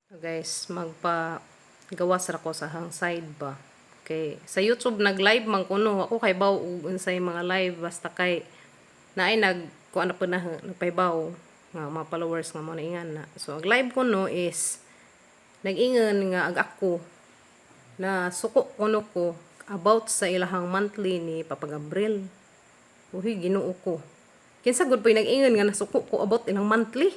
Guys, magpa gawas ra ko sa hang side ba. Kay sa YouTube nag-live man kuno ako kay baw og unsay mga live, basta kay naay nag kuan na pud na nagpaybaw nga mga followers nga mo na ingan na. So ang live kuno is nag-ingon nga ag ako na suko kuno ko about sa ilahang monthly ni Papa Gabriel. Uy, Ginoo ko. Kinsa gud po'y nag-ingon nga nasuko ko about ilang monthly?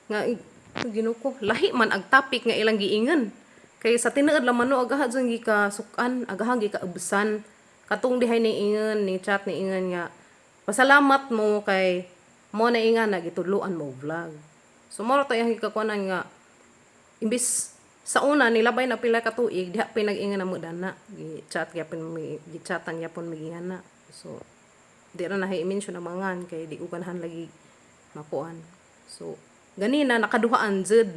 Nga Ginoo ko, lahi man ag topic nga ilang giingon. Kay sa tinuod lang man no, agaha jud gikasukan, agaha gikaubsan. Katong dihay ni ingon, ni chat ni ingon nga pasalamat mo kay mo na inga na gitudloan mo vlog. So mo to iyang gikakuanan nga imbis sa una nilabay na pila ka tuig diha pa nag-ingon na mo dana, gi-chat gyapon mi, gi-chatan gyapon mi gingana. So di ra na i-mention ang mangan kay di ko ganahan lagi makuan. So ganina nakaduhaan jud.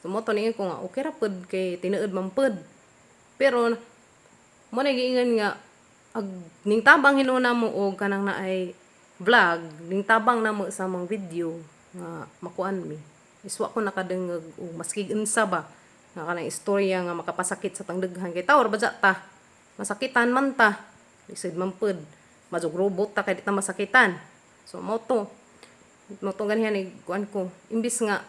So mo to niingon ko nga okay ra pud kay tinuod man pud. Pero mo na giingon nga ag ning tabang hinuon mo og kanang naay vlog, ning tabang namo sa among video nga makuan mi. Iswa ko nakadungog og maski unsa ba nga kanang istorya nga makapasakit sa tangdaghan kay tawo ra ba ta. Masakitan man ta. Lisod man pud. Masog robot ta kay di ta masakitan. So mo to. Mo to ganihan ni kuan ko. Imbis nga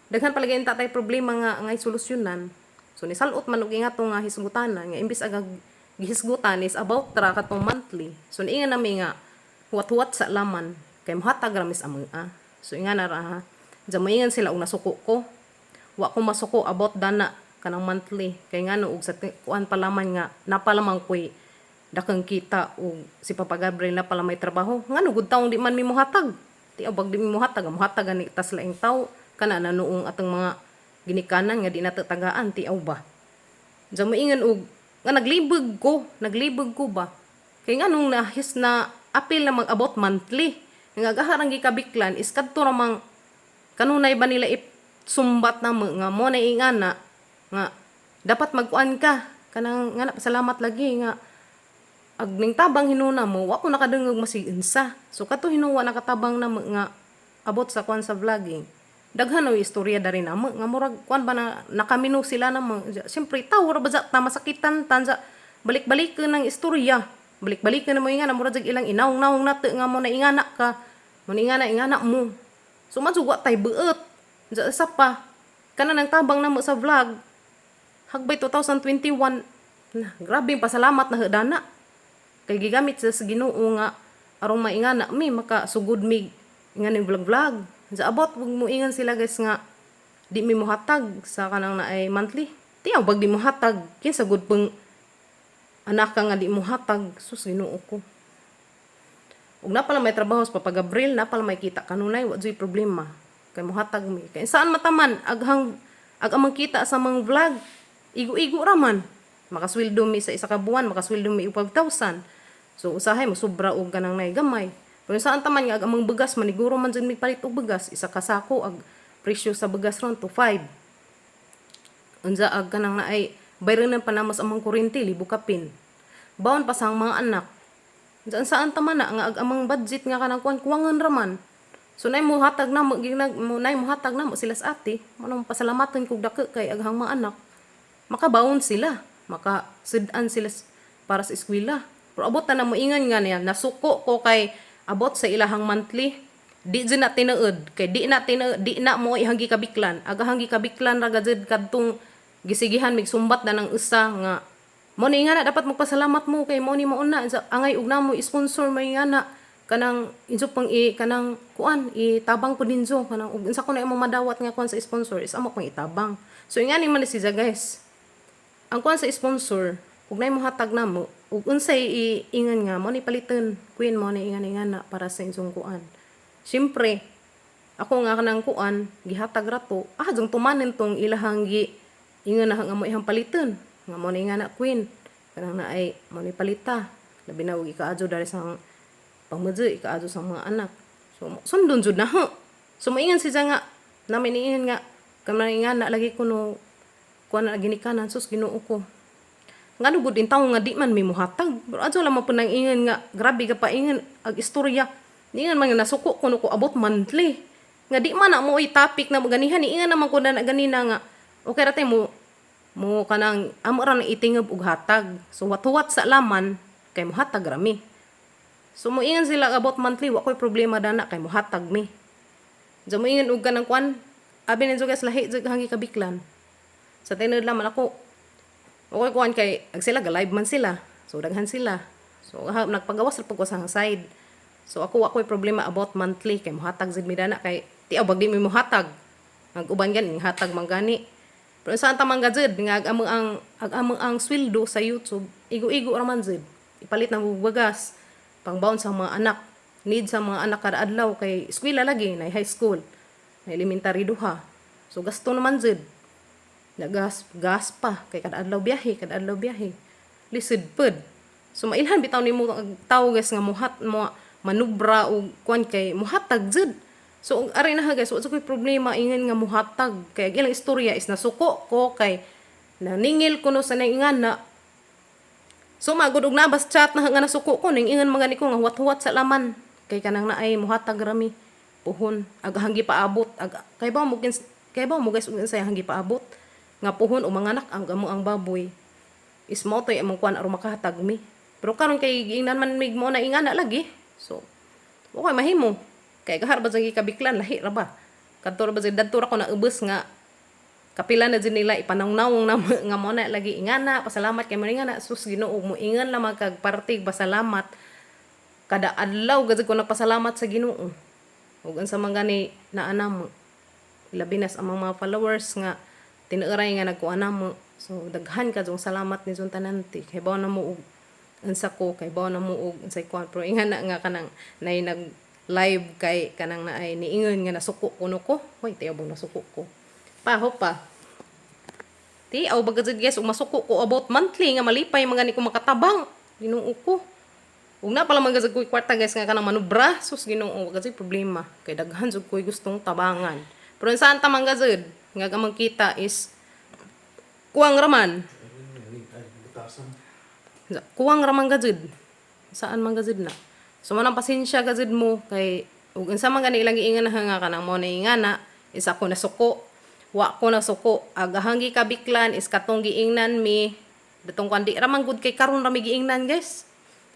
daghan palagi ta tay problema nga ngay solusyonan. So nisalot man og ingato nga hisgutanan nga imbis agag gihisgutan is about ra katong monthly. So niingon nami nga huwat-huwat sa laman kay mohatag ra mis among a. So inga na ra ha. Diyan moingon sila og nasuko ko. Wa ko masuko about dana kanang monthly kay ngano og sa kuan pa laman nga napalamang ko'y dakang kita og si Papa Gabriel na pala may trabaho, ngano gud taong di man mi mohatag? Ti abag di mi mohatag, mohatag gani tas laing tawo kana na noong atong mga ginikanan nga di nato tagaan, ti aw ba? Diyan moingon og nga naglibog ko ba kay nganong nahis na apil na mag-about monthly nga agaharang gikabiklan is kadto ramang kanunay ba nila sumbat na mo nga mo na ingana nga dapat magkuan ka kanang nga na pasalamat lagi nga ag ning tabang hinuna mo, wa ko nakadungog masig unsa. So kato hinuwa nakatabang na mo nga abot sa kuan sa vlogging, daghan na istorya dari namo nga murag kuan ba na nakamino sila na mo. Siyempre tawo ra ba ta, masakitan tansa balik-balik ng istorya, balik-balik na mo ingana, murag ilang inawong-nawong nato nga mo na ingana ka mo na ingana ingana mo. So madugwa tay buot. Sa pa kana nang tabang namo sa vlog hagbay 2021 na, grabe pasalamat na dana kay gigamit sa Ginoo nga aron maingana mi, makasugod mi ingani vlog vlog. Sa abot wag mo ingan sila guys nga di mi mohatag sa kanang naay monthly. Tiyaw bag di mohatag? Kinsa gud peng anak ka nga di mohatag? Sus, Ginoo ko. Ug na pala may trabaho sa Papa Gabriel, na pala may kita kanunay, wa juy problema kay mohatag mi. Kay saan mataman aghang ag amang kita sa mga vlog, igo-igo ra man. Makasweldo mi sa isa ka buwan, makasweldo mi og 5,000. So usahay mo sobra og kanang nay gamay. Pero saan taman nga ag amang bugas, maniguro man jud mi palit og bugas, isa ka sako, ag presyo sa bugas ron to 5. Unsa ag kanang naay bayranan pa namo sa amang kuryente, libo kapin. Bawon pa sa mga anak. Unsa saan taman na nga ag amang budget nga kanang kuan kuwangan ra man. So nay mo hatag na mo ginag mo, nay mo hatag na mo sila sa ate. Mo nang pasalamatan kog dako kay aghang mga anak. Makabaon sila, makasud-an sila para sa eskwela. Pero abot na mo ingon nga niya, nasuko ko kay abot sa ilahang monthly. Di jud na tinuod kay di na tinuod, di na mo ihang gikabiklan. Agahang gikabiklan ra gajud kadtong gisigihan mig sumbat na ng usa nga mo ni nga na dapat magpasalamat mo kay mo ni mauna sa angay og namo sponsor may nga na kanang injo pang i kanang kuan itabang ko ninjo kanang ug unsa ko na imong madawat nga kuan sa sponsor is amo pang itabang. So ingani man ni siya guys, ang kuan sa sponsor ug nay mohatag namo ug unsay iingon nga mo ni paliton queen mo ni ingan ingan na para sa inyong kuan. Siyempre ako nga kanang kuan gihatag ra to, ah, jung tumanin tong ilahang gi ingon na nga mo ihang paliton nga mo ni nga na queen kanang na ay mo ni palita, labi na og ikaadyo dari sa pangmudyo, ikaadyo sa mga anak. So sundon jud na ho. So moingon siya nga namin niingon nga kanang nga na lagi kuno kuan na ginikanan. Sus, Ginoo ko, ngano gud in tawo nga di man mi mohatag? Pero adto lang man pud nang ingon nga grabe ka pa ingon ag istorya, ingon man nga nasuko kuno ko about monthly. Nga di man na mo topic na mo ganihan, ingan naman ko na ganina nga okay ra tay mo mo kanang amo ra nang itingob og hatag. So huwat sa laman kay mohatag ra mi. So moingon sila about monthly, wa koy problema dana kay mohatag mi. So moingon og kanang kwan, abi ninyo guys, lahi jud hangi kabiklan. Sa tinuod laman ako, okay kuan kay ag sila ga live man sila. So daghan sila. So ha, nagpagawas ra pud ko sa side. So ako wa koy problema about monthly kay mohatag jud mi dana kay tiaw bag di mi mohatag. Ang uban gani hatag man gani. Pero saan ta man gajud nga ag amo ang sweldo sa YouTube, igo-igo ra man jud. Ipalit na mo bagas, pangbaon sa mga anak, need sa mga anak kada adlaw kay eskwela lagi, na high school, na elementary duha. So gasto naman jud. Nagas gas pa kay kada adlaw biyahe, kada adlaw biyahe. Lisod pud. So mailhan bitaw nimo ang tawo guys nga muhat mo manubra og kuan kay muhatag jud. So ari na ha guys, wa koy problema ingon nga muhatag kay ang ilang istorya is nasuko ko kay naningil ko no sa naingana. So magud og nabas chat na nga nasuko ko ning ingon mga ni ko nga huwat-huwat sa laman kay kanang naay muhatag rami puhon ag hanggi paabot ag kay ba mo kay ba mo guys ug unsay hanggi paabot nga puhon o mga anak ang amo ang baboy is mo toy among kuan aron makahatag mi. Pero karon kay giingnan man mig mo na ingana lagi, so okay mahimo kay gahar ba sa gikabiklan, lahi ra ba kadto ra ba sa dadto ra ko na ubos nga kapila na jud nila ipanawnawong na nga mo na lagi ingana pasalamat kay mo ingana. Sus, Ginoo, mo ingon lamang kag partig pasalamat kada adlaw gud ko nagpasalamat sa Ginoo ug unsa man gani naa namo, labi na sa among mga followers nga tinuoray nga nagkuha namo. So daghan ka jung salamat ni jung tanan ti kay bawo na mo og unsa ko, kay bawo na mo og unsay kuan. Pero ingan na nga kanang nay nag live kay kanang naay niingon nga nasuko kuno ko. Hoy, tiyaw bang nasuko ko pa ho pa. Ti aw baga jud guys ug masuko ko about monthly nga malipay mga ni ko makatabang, Ginoo ko. Ug na pala man gud ko'y kwarta guys nga kanang manubra, sus, Ginoo, wa gud problema kay daghan jud ko'y gustong tabangan. Pero saan ta man gud nga among kita is kuwang raman. Ay, butasan. Kuwang raman gajud. Saan man gajud na. So manang pasensya gajud mo kay ug unsa man gani ilang giingan nga kanang mo na ingana is ako nasuko. Wa ko nasuko. Agahang gikabiklan is katong giingnan mi datong kuan di ra man gud kay karon ra mi giingnan guys.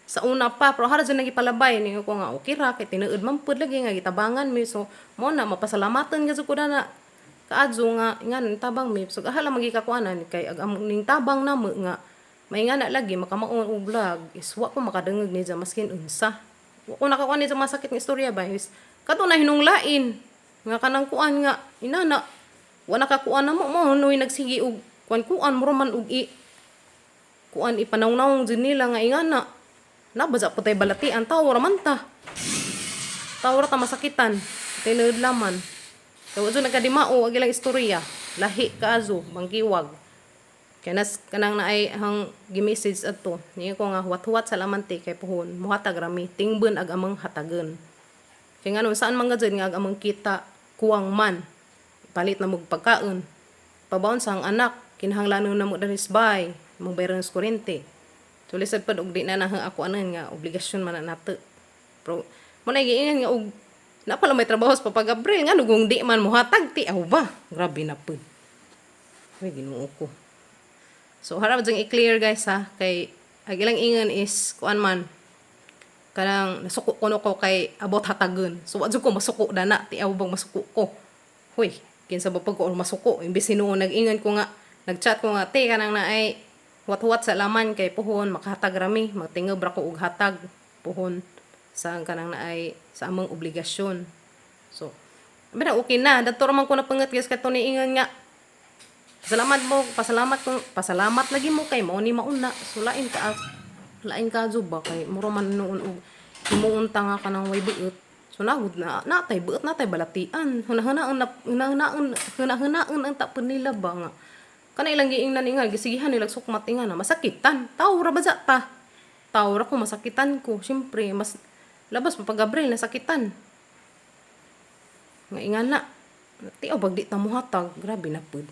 Sa una pa pero hara jud nagipalabay ningo ko nga okay ra kay tinuod man pud lagi nga gitabangan mi. So mo na mapasalamatan gajud ko na kaadyo nga ingan tabang mi. So ahala magikakuanan kay ag among ning tabang namo nga maingana lagi makamaon og vlog is wa ko makadungog ni maskin unsa. Wa ko nakakuan ni masakit nga istorya ba is kato na hinunglain nga kanang kuan nga inana wa nakakuan na mo mo noy nagsige og kuan kuan mura man og i kuan ipanawnawong jud nila nga ingana nabaza po tay balatian. Tawo ra man ta, tawo ra ta masakitan tinuod laman kay wa jud nagkadimao ang ilang istorya, lahi kaazo banggiwag. Kay nas kanang naay hang gi-message adto niya ko nga huwat-huwat sa laman ti kay puhon muhatag rami, tingben ag amang hatagen. Kay ngano saan man gajud nga ag amang kita kuwang man, palit na mog pagkaon, pabaon sa ang anak, kinahanglan na mo danis bay mo bayaran sa kuryente. So lisod pud og di na na ako anan nga obligasyon man na nato. Pero mo na giingon nga og na pala may trabaho sa Papa Gabriel nga kung di man mohatag, ti aw ba, grabe na pud. Ay, Ginoo ko. So harap jang i-clear guys ha, kay ang ilang ingon is kuan man kanang nasuko kuno ko kay about hatagon. So wa jud ko masuko dana, ti aw bang masuko ko. Hoy, kinsa ba pag ko masuko imbes hinuon nag-ingon ko nga nag-chat ko nga te kanang naay huwat-huwat sa laman kay puhon makahatag rami, magtingob ra ko og hatag puhon sa kanang naay sa among obligasyon. So abi na okay na dadto ra man ko napangat guys kadto ni ingon nga pasalamat mo, pasalamat ko, pasalamat lagi mo kay mao ni mauna. So lain ka lain ka ba kay mura man noon og himuon ta nga kanang way buot. So nagud na natay buot, natay balatian. Hunahunaan na hunahunaan hunahunaan ang tapon nila ba nga kana ilang giingnan ingan gisigihan nila sukmat ingan na masakitan. Tawo ra ba ta? Tawo ra ko masakitan ko. Syempre mas labas pa pag Gabriel nasakitan. Nga ingana. Ti bag di ta muhatag, grabe na pud.